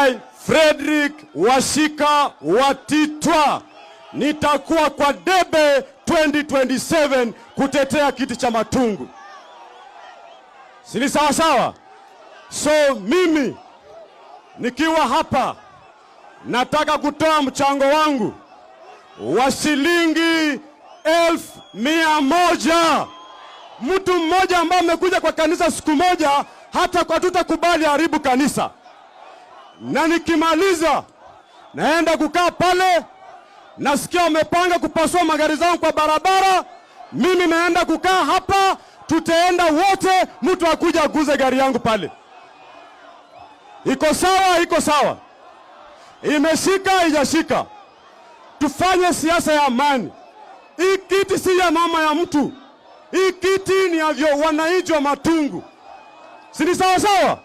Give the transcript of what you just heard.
I, Frederick Washika Wathitwa, nitakuwa kwa debe 2027 kutetea kiti cha Matungu. Si ni sawa sawa? So mimi nikiwa hapa nataka kutoa mchango wangu wa shilingi 100,000. Mtu mmoja ambaye amekuja kwa kanisa siku moja, hata kwa tutakubali haribu kanisa. Na nikimaliza naenda kukaa pale, nasikia wamepanga kupasua magari zangu kwa barabara. Mimi naenda kukaa hapa, tutaenda wote, mtu akuja aguze gari yangu pale. Iko sawa? Iko sawa? Imeshika? Ijashika? Tufanye siasa ya amani. Hii kiti si ya mama ya mtu, hii kiti ni ya wananchi wa Matungu, si ni sawa sawa?